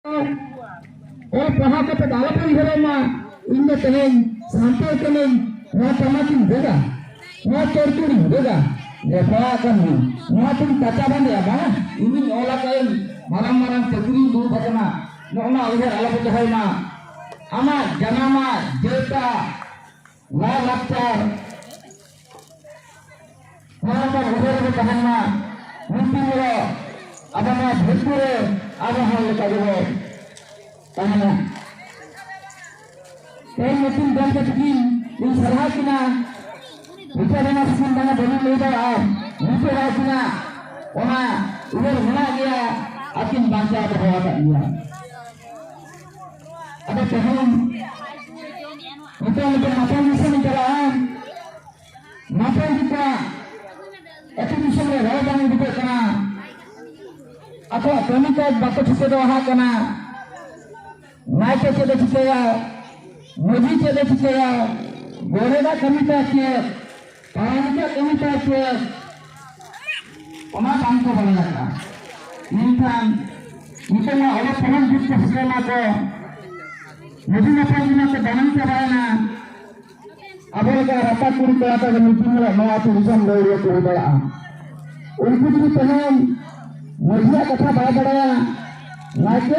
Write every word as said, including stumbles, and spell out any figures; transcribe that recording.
ᱚᱞ ᱯᱟᱲᱦᱟᱣ ᱠᱟᱛᱮ ᱫᱚ ᱟᱞᱚᱯᱮ ᱩᱭᱦᱟᱹᱨᱚᱜ ᱢᱟ, ᱤᱧ ᱫᱚ ᱛᱮᱦᱮᱧ ᱥᱟᱱᱛᱟᱲ ᱠᱟᱹᱱᱟᱹᱧ, ᱱᱚᱣᱟ ᱴᱟᱢᱟᱠᱤᱧ ᱜᱚᱜᱟ, ᱱᱚᱣᱟ ᱪᱚᱲᱪᱚᱲᱤᱧ ᱜᱚᱜᱟ, ᱞᱮᱯᱷᱟᱣᱟᱜ ᱠᱟᱱ ᱜᱤᱭᱟᱹᱧ, ᱱᱚᱣᱟ ᱛᱮᱧ ᱠᱟᱪᱟ ᱵᱟᱸᱫᱮᱭᱟ, ᱵᱟᱝ, ᱤᱧᱤᱧ ᱚᱞ ᱟᱠᱟᱫᱟᱹᱧ, ᱢᱟᱨᱟᱝ ᱢᱟᱨᱟᱝ ᱪᱟᱹᱠᱨᱤᱧ ᱫᱩᱲᱩᱵ ᱟᱠᱟᱱᱟ, ᱱᱚᱜᱼᱚ ᱱᱚᱣᱟ ᱩᱭᱦᱟᱹᱨ ᱟᱞᱚᱯᱮ ᱫᱚᱦᱚᱭ ᱢᱟ᱾ ᱟᱢᱟᱜ ᱡᱟᱱᱟᱢᱟᱜ ᱡᱟᱹᱛᱟᱜ ᱞᱟᱭ ᱞᱟᱠᱪᱟᱨ ᱱᱚᱣᱟ ᱠᱚ ᱩᱭᱦᱟᱹᱨ ᱨᱮ ᱛᱟᱦᱮᱱ ᱢᱟ᱾ ᱢᱤᱫ ᱫᱤᱱ ᱦᱤᱞᱳᱜ ᱟᱵᱚ ᱱᱚᱣᱟ ᱫᱷᱟᱹᱨᱛᱤ ᱨᱮ ᱟᱵᱚ ᱦᱚᱲ ᱞᱮᱠᱟ ᱜᱮᱵᱚ ᱛᱟᱦᱮᱱᱟ᱾ ᱛᱮᱦᱮᱧ ᱱᱩᱠᱤᱱ ᱫᱚᱞ ᱠᱟᱛᱮ ᱠᱤᱱ ᱤᱧ ᱥᱟᱨᱦᱟᱣ ᱠᱤᱱᱟ᱾ ᱱᱤᱛᱚᱜ ᱨᱮᱱᱟᱜ ᱥᱤᱥᱤᱱ ᱵᱟᱝᱟ ᱵᱟᱹᱞᱤᱧ ᱞᱟᱹᱭ ᱫᱟᱲᱮᱭᱟᱜᱼᱟ᱾ ᱱᱤᱛᱚᱜ ᱟᱹᱠᱤᱱᱟᱜ ᱚᱱᱟ ᱩᱭᱦᱟᱹᱨ ᱢᱮᱱᱟᱜ ᱜᱮᱭᱟ, ᱟᱹᱠᱤᱱ ᱵᱟᱧᱪᱟᱣ ᱫᱚᱦᱚ ᱟᱠᱟᱫ ᱜᱮᱭᱟ᱾ ᱟᱫᱚ ᱛᱮᱦᱮᱧ ᱱᱤᱛᱚᱜ ᱱᱤᱛᱚᱜ ᱢᱟᱛᱟᱞ ᱫᱤᱥᱚᱢ ᱤᱧ ᱪᱟᱞᱟᱜᱼᱟ᱾ ᱱᱟᱯᱟᱭ ᱜᱮᱛᱟ ᱟᱹᱛᱩ ᱫᱤᱥᱚᱢ ᱨᱮ ᱨᱚᱲ ᱵᱟᱝ ᱩᱰᱩᱠᱚᱜ ᱠᱟᱱᱟ᱾ ᱟᱠᱚᱣᱟᱜ ᱠᱟᱹᱢᱤ ᱠᱟᱡᱽ ᱵᱟᱠᱚ ᱴᱷᱤᱠᱟᱹ ᱫᱟᱲᱮᱭᱟᱜ ᱠᱟᱱᱟ᱾ ᱱᱟᱭᱠᱮ ᱪᱮᱫ ᱮ ᱪᱤᱠᱟᱹᱭᱟ, ᱢᱟᱹᱡᱷᱤ ᱪᱮᱫ ᱮ ᱪᱤᱠᱟᱹᱭᱟ, ᱜᱚᱰᱮᱛᱟᱜ ᱠᱟᱹᱢᱤ ᱛᱟᱭ ᱪᱮᱫ, ᱯᱟᱨᱟᱱᱤᱠᱟᱜ ᱠᱟᱹᱢᱤ ᱛᱟᱭ ᱪᱮᱫ, ᱚᱱᱟ ᱵᱟᱝ ᱠᱚ ᱵᱟᱲᱟᱭ ᱟᱠᱟᱫᱼᱟ᱾ ᱢᱮᱱᱠᱷᱟᱱ ᱱᱤᱛᱚᱜ ᱢᱟ ᱚᱞᱚᱜ ᱯᱟᱲᱦᱟᱜ ᱡᱩᱜᱽ ᱠᱚ ᱥᱮᱴᱮᱨ ᱱᱟ ᱠᱚ, ᱢᱟᱹᱡᱷᱤ ᱱᱟᱯᱟᱭ ᱜᱮ ᱱᱟᱛᱮ ᱫᱟᱱᱟᱝ ᱪᱟᱵᱟᱭᱮᱱᱟ᱾ ᱟᱵᱚ ᱞᱮᱠᱟ ᱨᱟᱯᱟᱜ ᱠᱩᱲᱤ ᱠᱚᱲᱟ ᱛᱟᱠᱚ ᱢᱤᱫ ᱫᱤᱱ ᱦᱤᱞᱳᱜ ᱱᱚᱣᱟ ᱟᱹᱛᱩ ᱫᱤᱥᱚᱢ ᱞᱟᱹᱭ ᱨᱮ ᱠᱚ ᱦᱩᱭ ᱫᱟᱲᱮᱭᱟᱜᱼᱟ᱾ ᱩᱱᱠᱩ ᱡᱩᱫᱤ ᱛᱮᱦᱮᱧ ᱢᱟᱹᱡᱷᱤᱭᱟᱜ ᱠᱟᱛᱷᱟ ᱵᱟᱭ ᱵᱟᱲᱟᱭᱟ, ᱱᱟᱭᱠᱮ